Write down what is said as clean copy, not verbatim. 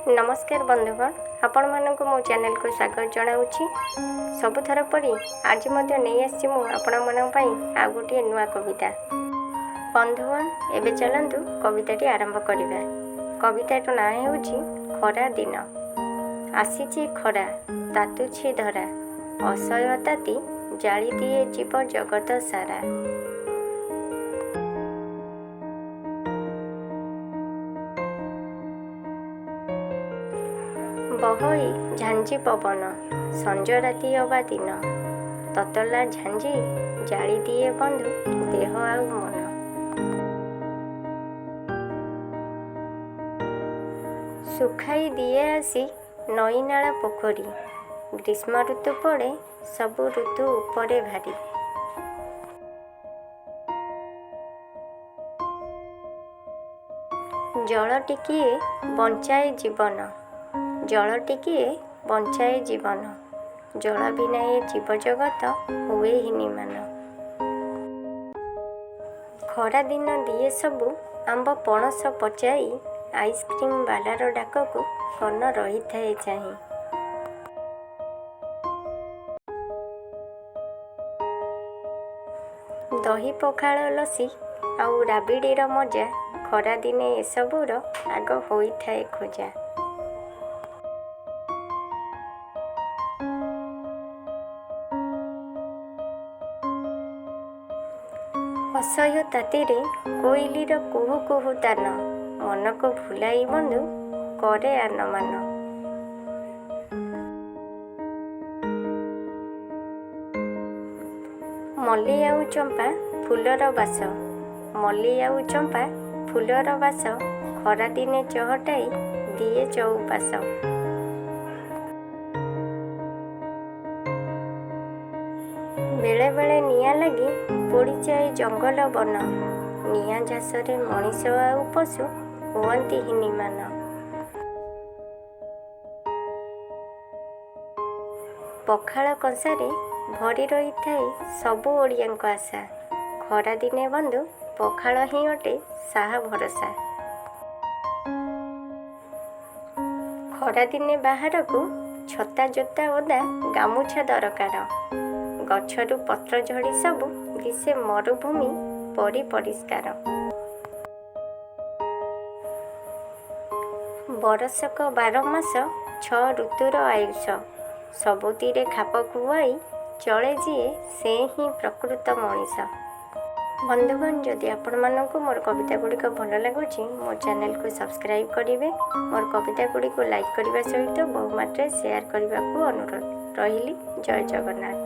ନମସ୍କାର ବନ୍ଧୁଗଣ, ଆପଣମାନଙ୍କୁ ମୋ ଚ୍ୟାନେଲକୁ ସ୍ୱାଗତ ଜଣାଉଛି। ସବୁଥର ପରି ଆଜି ମଧ୍ୟ ନେଇ ଆସିଛି ମୁଁ ଆପଣମାନଙ୍କ ପାଇଁ ଆଉ ଗୋଟିଏ ନୂଆ କବିତା। ବନ୍ଧୁଗଣ, ଏବେ ଚାଲନ୍ତୁ କବିତାଟି ଆରମ୍ଭ କରିବା। କବିତାର ନାଁ ହେଉଛି ଖରା ଦିନ। ଆସିଛି ଖରା, ତାତୁଛି ଧରା, ଅସହ୍ୟ ତାତି ଜାଳି ଦିଏ ଜୀବ ଜଗତ ସାରା। ବହଇ ଝାଞ୍ଜି ପବନ, ସଞ୍ଜ ରାତି ଅବା ଦିନ, ତତଲା ଝାଞ୍ଜି ଜାଳିଦିଏ ବନ୍ଧୁ ଦେହ ଆଉ ମନ। ଶୁଖାଇ ଦିଏ ଆସି ନଈ ନାଳ ପୋଖରୀ, ଗ୍ରୀଷ୍ମ ଋତୁ ପଡ଼େ ସବୁ ଋତୁ ଉପରେ ଭାରି। ଜଳ ଟିକିଏ ବଞ୍ଚାଏ ଜୀବନ, ଜଳ ଟିକିଏ ବଞ୍ଚାଏ ଜୀବନ, ଜଳ ବିନା ଏ ଜୀବଜଗତ ହୁଏ ହୀନିମାନ। ଖରାଦିନ ଦିଏ ସବୁ ଆମ୍ବ ପଣସ ପଚାଇ, ଆଇସ୍କ୍ରିମ୍ ବାଲାର ଡାକକୁ କନ ରହିଥାଏ ଚାହିଁ। ଦହି ପଖାଳ ଲସି ଆଉ ରାବିଡ଼ିର ମଜା, ଖରାଦିନେ ଏସବୁର ଆଗ ହୋଇଥାଏ ଖୋଜା। ଅସହ୍ୟ ତାତିରେ କୋଇଲିର କୁହୁ କୁହୁ ତାନ, ମନକୁ ଭୁଲାଇ ବନ୍ଧୁ କରେ ଆନମାନ। ମଲ୍ଲି ଆଉ ଚମ୍ପା ଫୁଲର ବାସ, ମଲ୍ଲି ଆଉ ଚମ୍ପା ଫୁଲର ବାସ, ଖରାଦିନେ ଚହଟାଇ ଦିଏ ଚଉପାଶ। ବେଳେବେଳେ ନିଆଁ ଲାଗି ପୋଡ଼ିଯାଏ ଜଙ୍ଗଲ ବନ, ନିଆଁ ଝାସରେ ମଣିଷ ଆଉ ପଶୁ ହୁଅନ୍ତି ହୀନିମାନ। ପଖାଳ କଂସାରେ ଭରି ରହିଥାଏ ସବୁ ଓଡ଼ିଆଙ୍କ ଆଶା, ଖରାଦିନେ ବନ୍ଧୁ ପଖାଳ ହିଁ ଅଟେ ସାହା ଭରସା। ଖରାଦିନେ ବାହାରକୁ ଛତା ଜୋତା ଓଦା ଗାମୁଛା ଦରକାର, ଗଛରୁ ପତ୍ର ଝଡ଼ି ସବୁ ଦିଶେ ମରୁଭୂମି ପରି ପରିଷ୍କାର। ବରଷକ 12 ମାସ ଛଅ ଋତୁର ଆୟୁଷ, ସବୁଥିରେ ଖାପ ଖୁଆଇ ଚଳେ ଯିଏ ସେ ହିଁ ପ୍ରକୃତ ମଣିଷ। ବନ୍ଧୁଗଣ, ଯଦି ଆପଣମାନଙ୍କୁ ମୋର କବିତା ଗୁଡ଼ିକ ଭଲ ଲାଗୁଛି, ମୋ ଚ୍ୟାନେଲକୁ ସବସ୍କ୍ରାଇବ୍ କରିବେ। ମୋର କବିତା ଗୁଡ଼ିକୁ ଲାଇକ୍ କରିବା ସହିତ ବହୁ ମାତ୍ରାରେ ସେୟାର କରିବାକୁ ଅନୁରୋଧ ରହିଲି। ଜୟ ଜଗନ୍ନାଥ।